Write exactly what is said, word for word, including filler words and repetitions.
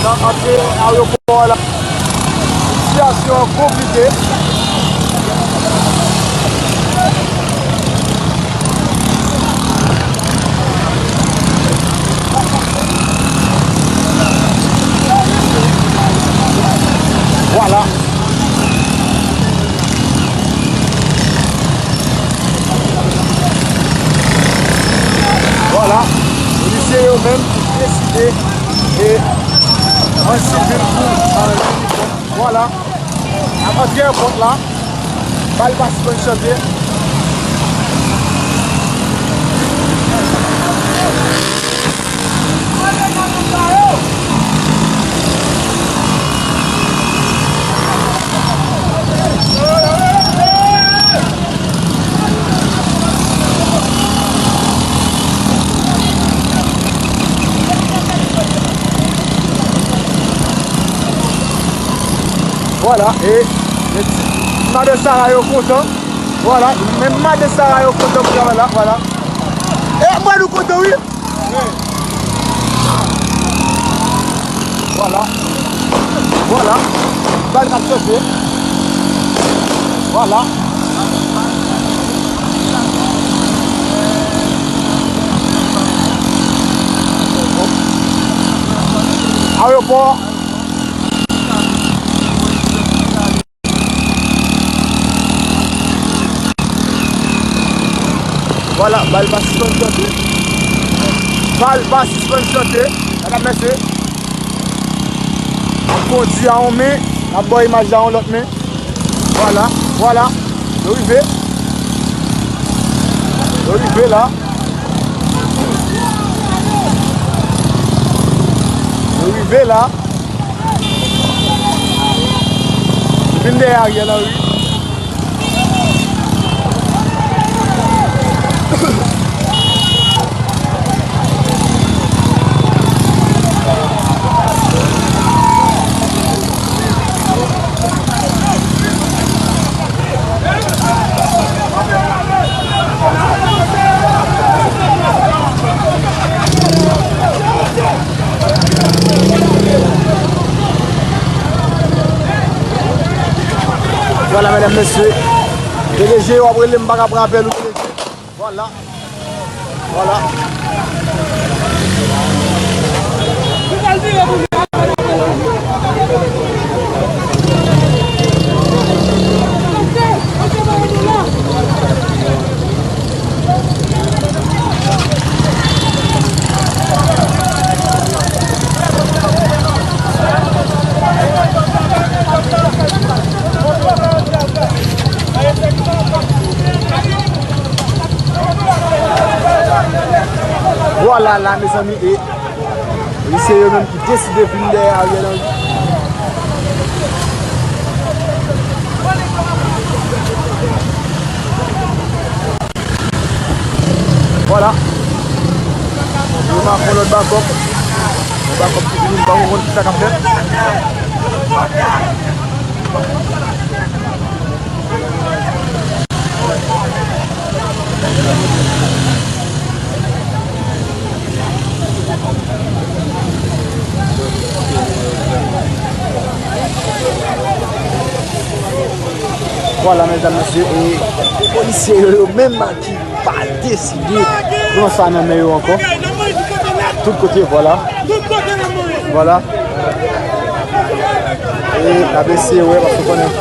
Nan antre ayewopò a la. Sitiyasyon an konplike. Vwala. Vwala. Polisye yo menm ki deside e an sivil pou an inifòm. Vwala. Apati ayewopò la, bal pa sispann chante. Vwala, e, e ti madan Sara yo kontan. Vwala, menm madan Sara yo kontan pou travay la, vwala. E, mwen nou kontan, wi. Vwala. Vwala. Bal k ap chante. Vwala. Ayewopò. Vwala, bal pa sispann chante. Bal pa sispann chante. Medam, mesye. N ap kondui a yon men, n ap ba w imaj la yon lòt men. Vwala, vwala. Yo rive. Yo rive la. Yo rive la. Vin dèyè Ariel Henry. Vwala, medam, mesye. P D G yo ap rele m, m pa ka pran apèl ou, P D G. Vwala. Vwala. Vwala la, mezanmi, e polisye yo menm ki deside vin dèyè Ariel Henry. Vwala. Yo make yon lòt bakòp. Yon bakòp ki vini, m pa konprann kisa k ap fèt. Vwala, medam, mesye, e polisye yo, yo menm ki pa deside pran sa nan men yo ankò. Tout kote, vwala. Vwala. E n ap eseye wè, paske w konnen.